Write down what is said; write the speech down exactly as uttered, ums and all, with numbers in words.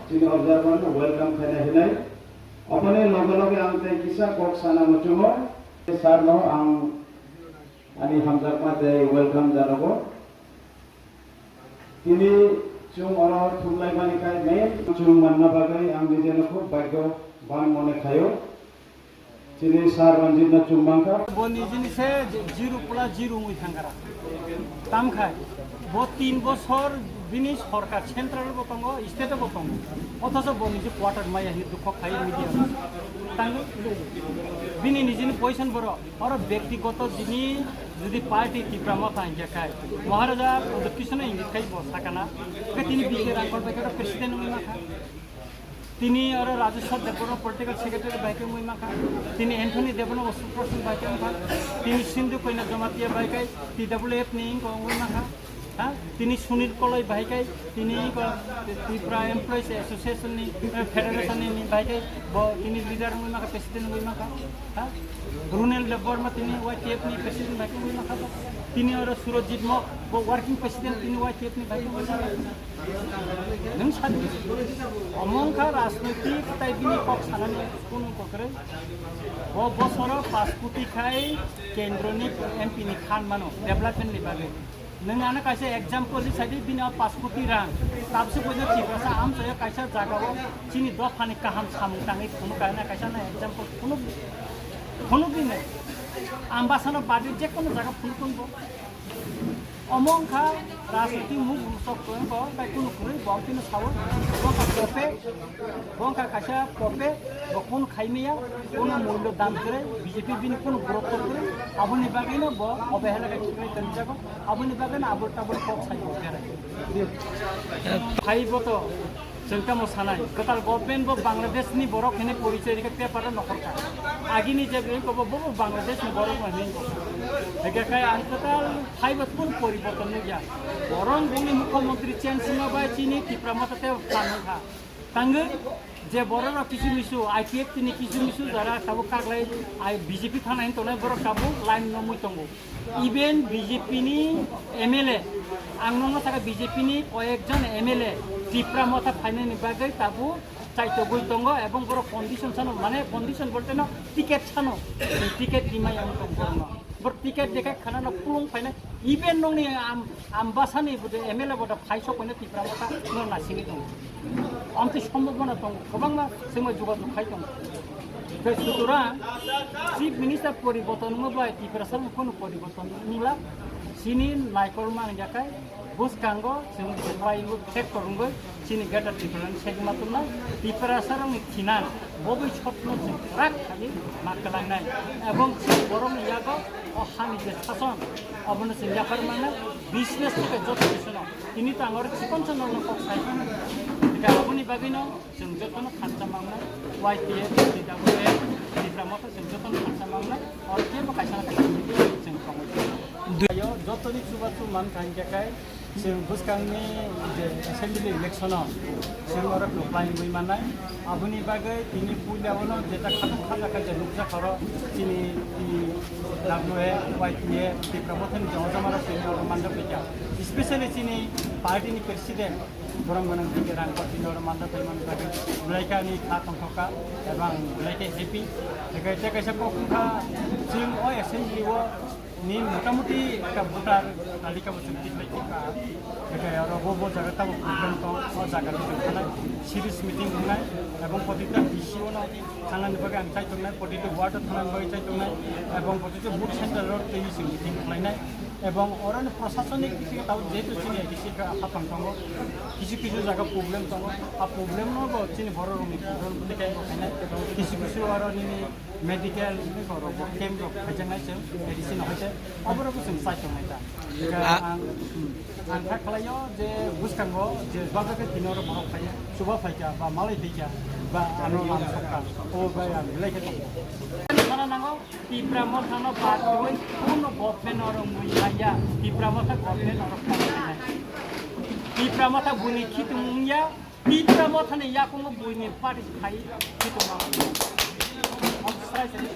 Chini observer no welcome khaina hinai. Oboni loge loge ang tei kisa kok sana muchungo. Sir no ang ani hamjakma tei welcome janogo. Tini chwng oro thumlaimani khai main chwng manna bagwi ang nijeno khub bhagyo ban mone khaio. Chini Sir Ranjit no chwng mankha. Bo nijini se zero plus zero wngwi thangkara. Tamkhai bo tin bosor bini sorkar central bo tongo, state bo tongo. Othocho bo niji quarter maya hinwi dukho khai media. Tangwi bini nijini position borok. Oro bektigoto jini jodi party Tipra Motha hingkhe khai, Maharaja Pradyut Kishore no ingit khai bo sakana, hingkhe tini B K Rangkhol bai khe president wngwi mankha. Tini oro Rajeshwar Debbarma political secretary bai khe wngwi mankha. Tini Anthony Debbarma spokesperson bai khe wngkha. Tini Sindhu Koina Jamatia bai khe T W F ni wngkha wngwi mankha. Ha? Tini Sunil Koloi bahai kai, tini ko Tripura Employees Association ni, eh, Federation ni, ni bahai kai, bo tini leader wngwi maka, president wngwi maka. Ha? Brunel Debbarma tini Y T F ni president bahai kai wngwi maka. Tini oro Surojit Mok, bo working president tini Y T F ni bahai kai wngwi maka. Nwng sadi. Omongkha rajnoitik tai bini kok sanani kunu kokroi. Bo bosoro paanch koti khai kendro ni M P ni khan mano, development ni bagwi. Nwng ano kaisa example di saidi, bini o paanch koti rang. Tabse bojo Tiprasa amchaio kaisa jagao chini dophani kaham samung tangwi phunuk, ano kaisa na example phunuk, phunuk di nwng. Ambasano badi je kono jaga phunuk tongbo. Omo wngkha rajniti muk sok ko, bai kunu kwrwi bo kunu sao, bo ka kope. Bo wngkha kaisa pope, bo kunu khaimaya, kunu mullo dam kwrwi, B J P bini kunu gurutto kwrwi, aboni bagwino bo obehela khe kwrwi tongjago, aboni bagwino abul tabul kok sai bo berai. Phai bo to, chwng tamo sanai, kwtal government bo Bangladesh ni borok hinwi porichoi rikhe paper o nokhorkha. Agini je bini ko bo, bo Bangladesh ni borok hinwi ko. Eke kai ang kwtal phai bo kunu poriborton nukya. Borok bongni mukhyamantri change wngma bai chini Tipra Motha tei phan wngkha. Tangwi je bororok kisu misu I P F T ni kisu misu jara tabuk kaglai ai B J P thana hin tongnai borok tabuk line no mui tongo. Even B J P ni M L A, ang nokno saka B J P ni koyekjon M L A Tipra Motha phainani bagwi tabuk chaitogwi tongo ebong borok condition sano, mane condition bolte no ticket sano, ticket dimai ang tong borokno. Bor ticket dekhe khana no pulung phainai, even nokni am, Ambasani bode M L A bode phai sok phainai Tipra Motha no nasingwi tongo. Amtwi sombobona tongo, kwbangma swngma jogajog khai tongo. Tei sutorang Chief Minister poriborton wngma bai Tiprasa no phano poriborton wngla. Chini naikolma wngya khai bwskango chwng bai wngwi factor wngwi chini Greater Tipraland segma tongnai. Tiprasarokni thinang bobwi sotno chwng kwrak khaiwi ma kwlangnai. Ebong chini borokni yago o hani je sason obono chwng yaphar mannai. Business theke joto kisu no. Tini to ang oro chikon chikon no kok sai. Eka aboni bagwi no chwng joto no kharcha mangnai. Y T F, T W F, Tipra Motha chwng joto no kharcha mangnai. Oro kebo kaisa na chwng tongwi. Ayo joto ni chubachu man kha hingkhe kai chwng bwskang ni je assembly election o chwng oro kwplai wngwi mannai. Aboni bagwi tini puila bono jeta khatung khajakha je nukjakha oro chini, chini W F, Y T F, Tipra Mothani joma joma rok tini oro manjak paikha. Specially chini party ni president Borom Gwnang B K Rangkhol tini oro manjak paimani bagwi belai khe ani kha tongthokha ebang belai khe happy. Tei kaisa kok wngkha chwng o assembly o ni motamuti ekta voter talika bo chwng tikhlai kha. Hingkhe oro bo, bo jaga tamo problem tong, o jaga rok chwng thanai serious meeting wngnai, ebong protita D C o no thanani bagwi ang chai tongnai, protita ward o thanani bagwi chai tongnai, ebong protita booth center o twi chwng meeting khlainai, ebong oro ni prosasonik bising tao jehetu chini A D C kha hapang tongo, kisu kisu jaga problem tongo, a problem no bo chini borok rokni problem tei khe bo khainai, kisu kisu oro nini Medical ni borok bo camp rok khaijaknai chwng medicine no hai se oborok bo chwng chai tongnai ta. Hingkhe Ah. ang, hmm, ang kha khlaio je bwskango je bangkha khe tini oro borok phai, chuba phaikha ba malai phaikha ba ano lam sokha, o bai ang belai khe tongo. Sana nango Tipra Motha no bad rwui kuno government oro mui maya, Tipra Motha government oro kok khainai. Tipra Motha buni khitung wngya, Tipra Mothani yakungo buini party khai khitung ma. Am sai sai.